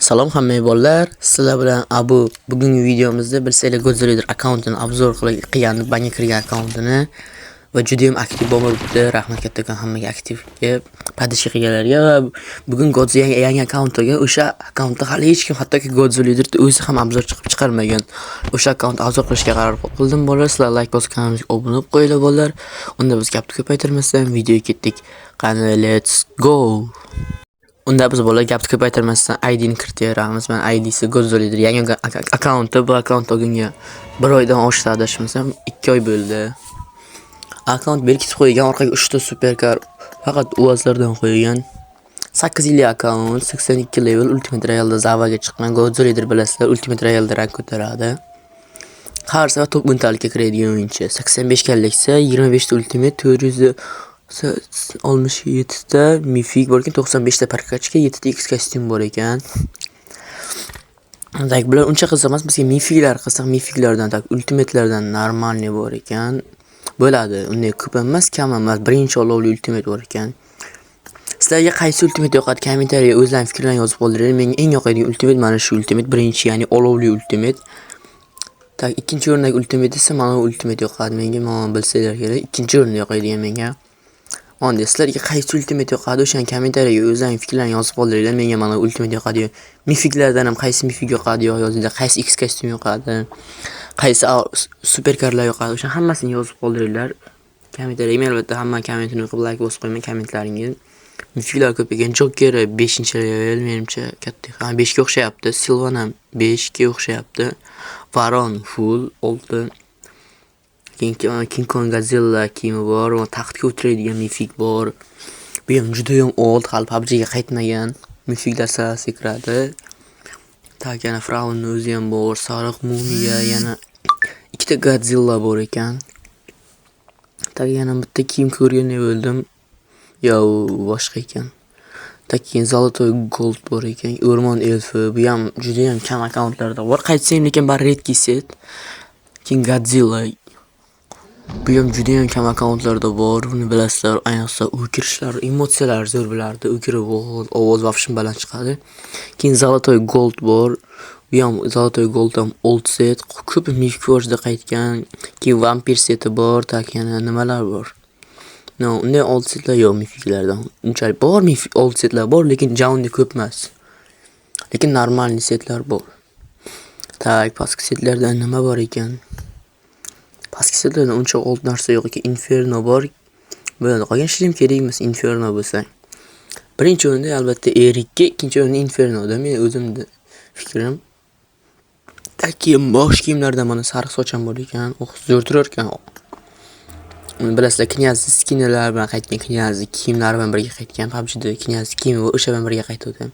Salom hammaga bolalar, sizlar bilan Abu. Bugungi videomizda bilsanglar Godzilla akkauntini обзор qilgan, banga kirgan akkauntini va juda ham aktiv bo'libdi. Rahmat kattakon hammaga aktivga поддержка qilganlarga va bugun Godzilla yangi akkaunt olgan. O'sha akkauntda hali hech kim, hattoki Godzilla o'zi ham обзор chiqib chiqarmagan. O'sha akkaunt обзор qilishga qaror qildim bolalar. Sizlar like bosib kanalimizga obuna bo'lib qo'yinglar bolalar. Unda biz gapni ko'paytirmasdan videoga ketdik. Qani, let's go. Unda biz bolalar gapni ko'paytirmasdan IDni kiritaveramiz. Mana IDsi Godzilla yangi akkaunti. Bu akkaunt olganga bir oydan oshdi, adashmasam 2 oy bo'ldi. Akkaunt berkitib qo'ygan, orqaga 3 ta superkar faqat UAZlardan qo'ygan. 8 yillik akkaunt, 82 level, Ultimate Royale'da Zavaga chiqqan. Godzilla bilasizlar, Ultimate Royale'da rank ko'taradi. Har safar top 10 talikka kiradigan o'yinchi. 85 kolleksiya, 25 ta Ultimate, 467 ta mifik bor ekan, 95 ta прокачка, 7 ta X kostyum bor ekan. Так, bular uncha qiziq emas, bizga mifiklar qiziq. Mifiklardan, так, ultimatelardan нормальный bor ekan. Bo'ladi, unday ko'p emas, kam emas. Birinchi olovli ultimate bor ekan. Sizlarga qaysi ultimate yoqadi? Kommentariyaga o'zlaring fikrlaringni yozib qoldiringlar. Menga eng yoqadigan ultimate mana shu ultimate, birinchi, ya'ni olovli ultimate. Так, ikkinchi o'rindagi ultimate esa mana bu ultimate yoqadi menga, mana bilsanglar kerak. Ikkinchi o'rinda yoqadigan menga. Onda sizlarga qaysi ultimate yoqadi? O'shani kommentariyaga o'zlaring fikrlaringni yozib qoldiringlar. Menga mana ultimate yoqadi. Mifiklardan ham qaysi mifik yoqadi yozinglar. Qaysi X kostyum yoqadi? Qaysi superkarlar yoqadi? O'sha hammasini yozib qoldiringlar. Kommentariyaga men albatta hamma kommentini o'qib, like bosib qo'yaman kommentlaringga. Mifiklar ko'p ekan. Joker 5-level menimcha katta. Ha, 5 ga o'xshayapti. Silvan ham 5 ga o'xshayapti. Varon full 6. Keyin King Kong Godzilla kiyimi bor va taxtga o'tiradigan mifik bor. Bu ham judayam old, hali PUBGga qaytmagan. Mifiklar sarasiga kiradi. Так, yana Fir'avnni o'zi ham bor, sariq mumiya, yana ikkita Godzilla bor ekan. Так, yana bitta kiyim ko'rgandek bo'ldim. Yo, u boshqa ekan. Так, keyin Золотой Gold bor ekan. O'rmon elfi, bu ham judayam kam akkauntlarda bor. Qaytsam, lekin bari редкий set. Keyin Godzilla. Bu ham judayam kam akkauntlarda bor. Buni bilasizlar, ayniqsa o'kirishlar, emotsiyalar zo'r bo'lardi. O'kirib ovoz вообще baland chiqadi. Keyin Золотой Gold bor. Bu ham Золотой Gold ham old set. Ko'p mifik ko'rishda qaytgan. Keyin vampir seti bor. Так, yana nimalar bor? No, unday old setlar yo'q mifiklardan. Unchalik bor mifik old setlar bor, lekin ja unday ko'p emas. Lekin нормальный setlar bor. Так, pastki setlardan nima bor ekan? Pastki setlardan uncha old narsa yo'q ekan. Inferno bor. Bo'ladi. Qolgan шлем kerak emas Inferno bo'lsa. Birinchi o'rinda albatta R2, ikkinchi o'rinda Infernoda men o'zimni fikrim. Так, keyin bosh kiyimlardan mana sariq soch ham bor ekan. Oh, zo'r turar ekan. Uni bilasizlar, князь skinlar bilan qaytgan, князь kiyimlari bilan birga qaytgan. PUBGda князь kiyimi va o'sha bilan birga qaytuvdi.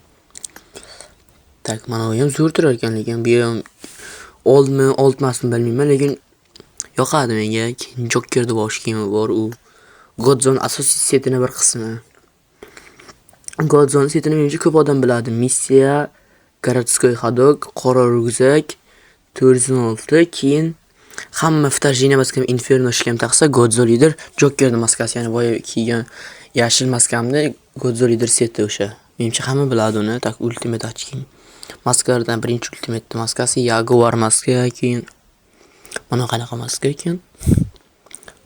Так, mana bu ham zo'r turar ekan, lekin bu ham oldmi, old emasmi bilmayman, lekin yoqadi menga. Keyin Jokerda bosh kiyimi bor, u Godzone asosiy setini bir qismi. Godzone setini menimcha ko'p odam biladi. Missiya, городской ходок, qora ryukzak, 416, keyin hamma вторжение maskam Inferno шлем taqsa, Godzilla lider Jokerni maskasi, ya'ni boya kiygan yashil maskamni Godzilla lider seti o'sha. Menimcha hamma biladi uni. Так, Ultimate очки. Maskalardan birinchi Ultimate maskasi, Jaguar maska, keyin mana qanaqa maska ekan?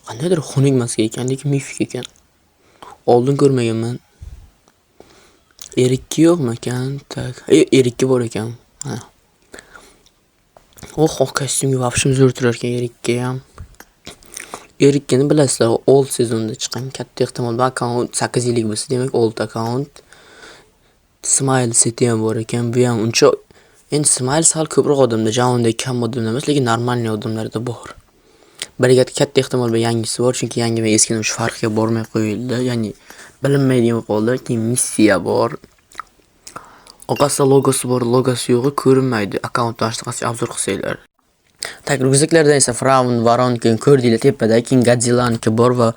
Qandaydir xunuk maska ekan, lekin mifik ekan. Oldin ko'rmaganman. R2 yo'qmikan? Так, R2 bor ekan. Mana. Oh, oq kostyumga вообще zo'r turar ekan R2 ham. R2 ni bilasizlar, old sezonda chiqqan. Katta ehtimol bu akkaunt 8 yillik bo'lsa, demak old akkaunt. Smile seti ham bor ekan. Bu ham uncha endi Smile sal ko'proq odamda, ja unday kam odamda emas, lekin нормальный odamlarda bor. Biriga katta ehtimol bilan yangisi bor, chunki yangi va eskini shu farqiga bormay qo'yildi, ya'ni bilinmaydigan bo'lib qoldi. Keyin missiya bor. Orqasida logosi bor, logosi yo'g'i ko'rinmaydi. Akkauntni shunaqasi обзор qilsanglar. Так, ryukzaklardan esa Fir'avn, Varonkini ko'rdinglar tepada, keyin Godzillaniki bor va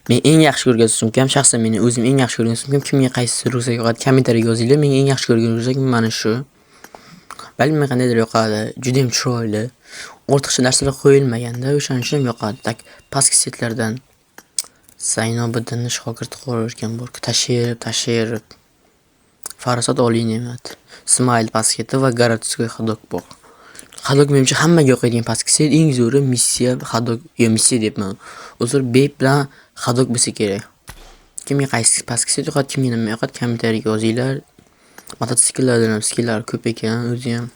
men eng yaxshi ko'rgan sumkam, shaxsan meni o'zim eng yaxshi ko'rgan sumkam, kimga qaysi ryukzak yoqadi, kommentariyaga yozinglar. Menga eng yaxshi ko'rgan ryukzakim mana shu. Bilmayman, qandaydir yoqadi, juda ham chiroyli. Ortiqcha narsalar qo'yilmaganda, o'shaning uchun ham yoqadi. Так, pastki setlardan Zaynobiddinni shogirdi qo'rar ekan bor. Tashirib, tashirib. Farosat oliy ne'mat. Smile pasketi va городской ходок bor. Ходок menimcha hammaga yoqadigan pastki. Eng zo'ri missiya ходок, yo missiya deyapman. Uzr, Beyb bilan ходок bo'lsa kerak. Kimga qaysi pastki yoqadi, kimga nima yoqadi, kommentariyaga yozinglar. Mototsikllardan ham skinlar ko'p ekan, o'zi ham.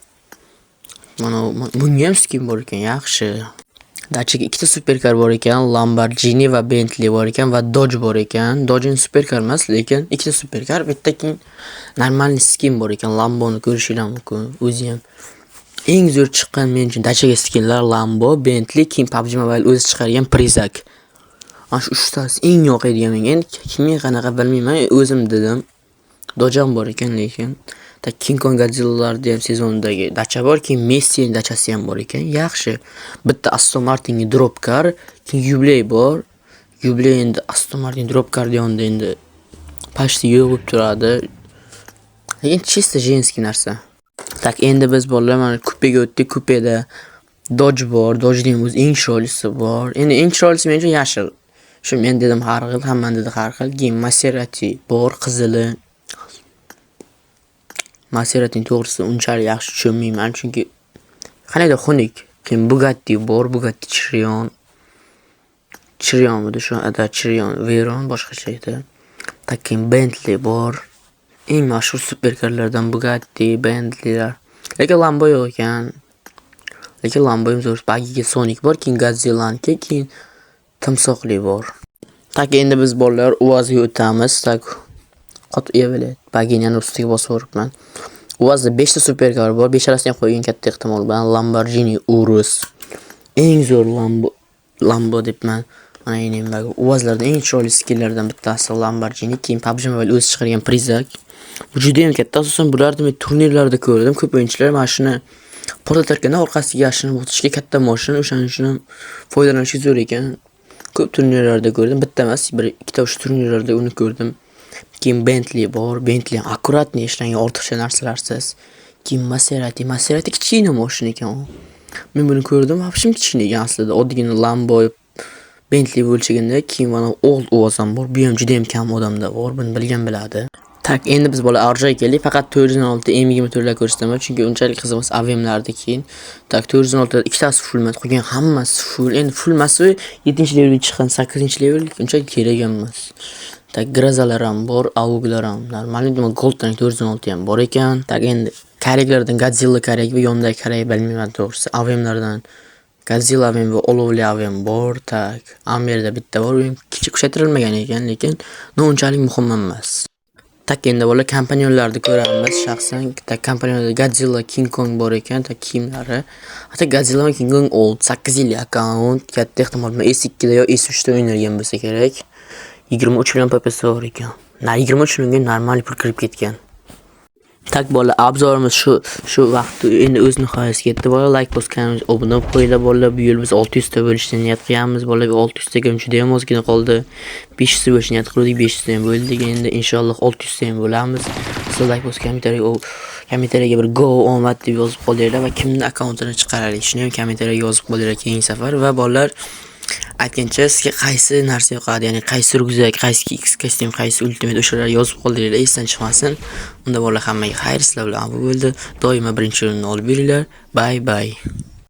Mana bunga ham skin bor ekan, yaxshi. Dachaga ikkita superkar bor ekan, Lamborghini va Bentley bor ekan va Dodge bor ekan. Dodge endi superkar emas, lekin ikkita superkar, bitta keyin нормальный skin bor ekan. Lamboni ko'rishinglar mumkin, o'zi ham. Eng zo'r chiqqan men uchun dachaga skinlar Lambo, Bentley, keyin PUBG Mobile o'zi chiqargan Prizak. Ana shu uchtasi eng yoqadigan menga. Endi kimga qanaqa bilmayman, o'zim dedim. Dodge ham bor ekan lekin. Так, King Kong Godzillalarda ham sezondagi dacha bor, keyin Messi dachasi ham bor ekan. Yaxshi. Bitta Aston Martinga drop car, keyin Yubiley bor. Yubiley endi Aston Martin drop car yonida endi почти yo'q bo'lib turadi. Lekin чисто женский narsa. Так, endi biz bolalar mana kupega o'tdik. Kupeda Dodge bor. Dodge'ning o'zi eng chiroylisi bor. Endi eng chiroylisi men uchun yashil. Shu men dedim har xil, hammani dedi har xil. Keyin Maserati bor, qizili. Maseratining to'g'risi unchalik yaxshi tushunmayman, chunki qandaydir xunuk. Keyin Bugatti bor, Bugatti Chiron. Chironmidi shu? Да, Chiron, Veyron boshqacha edi. Так, keyin Bentley bor. Eng mashhur superkarlardan Bugatti, Bentleylar. Lekin Lambo yo'q ekan. Lekin Lambo ham zo'r. Bagiga Sonic bor, keyin Godzillaniki, keyin timsohli bor. Так, endi biz bolalar UAZga o'tamiz. Так, qot блядь. Bagini yana ustiga bosib yuboribman. UAZda 5 ta superkar bor. Beshalasini ham qo'ygan katta ehtimol bilan Lamborghini Urus. Eng zo'r Lambo debman. Mana endi UAZlardan eng chiroyli skinlardan bittasi Lamborghini, keyin PUBG Mobile o'zi chiqargan Prizak. Bu juda ham katta. Asosan bularni men turnirlarda ko'rdim. Ko'p o'yinchilar mana shuni portlatarkan, orqasiga yashirinib o'tishga katta mashina, o'shaning uchun ham foydalanishga zo'r ekan. Ko'p turnirlarda ko'rdim. Bitta emas, bir ikkita o'sha turnirlarda uni ko'rdim. Keyin Bentley bor. Bentley ham аккуратный ishlangan, ortiqcha narsalarsiz. Keyin Maserati. Maserati kichkina mashina ekan u. Men buni ko'rdim, вообще kichkina ekan aslida. Oddiygina Lambo, Bentley bo'lchaganda. Keyin mana Old UAZ ham bor. Bu ham juda ham kam odamda bor. Buni bilgan biladi. Так, endi biz bola Arjoyga keldik. Faqat 416 M24 lar ko'rsataman, chunki unchalik qiziq emas AWMlarda keyin. Так, 416 ikkitasi full emas, qolgan hammasi full. Endi full emas, 7-levelga chiqqan, 8-level unchalik kerak ham emas. Так, Grozalar ham bor, AUGlar ham. Нормальный Gold Tank 416 ham bor ekan. Так, endi kariklardan Godzilla karik va yonidagi karik bilmayman to'g'risi. AWMlardan Godzilla AWM va olovli AWM bor. Так, Amerda bitta bor, u ham kichik kuchaytirilmagan ekan, lekin но unchalik muhim emas. Так, endi bola kompanionlarni ko'ramiz shaxsan. Так, kompanionlarda Godzilla, King Kong bor ekan, так kiyimlari. Hatto Godzilla va King Kong old 8 yillik akkaunt, katta ehtimol bilan S2 da yo S3 da o'ynalgan bo'lsa kerak. 23 million PPS bor ekan. Na 23 millionga normal pul kirib ketgan. Так bola, обзор imiz shu vaqt endi o'z nihoyasiga yetdi. Bola, like bosganimiz, obuna bo'lib qo'yinglar bolalar. Bu yil biz 600 ta bo'lishni niyat qilganmiz bolalar. 600 taga juda ham ozgina qoldi. 500 ta bo'lishni niyat qildik, 500 ta ham bo'ldik. Endi inshaalloh 600 ta ham bo'lamiz. Sizlar like bosib, kommentariyaga bir go omad deb yozib qoldinglar va kimning akkauntini chiqaraylik, shuni ham kommentariyaga yozib qoldinglar keyingi safar. Va bolalar, aytgancha, sizga qaysi narsa yoqadi, ya'ni qaysi ryukzak, qaysi X kostyum, qaysi ultimate, o'shalar yozib qoldiringlar, esdan chiqmasin. Unda bolalar, hammaga xayr, sizlar bilan Abu bo'ldi. Doimo birinchi o'rinni olib yuringlar. Bye bye.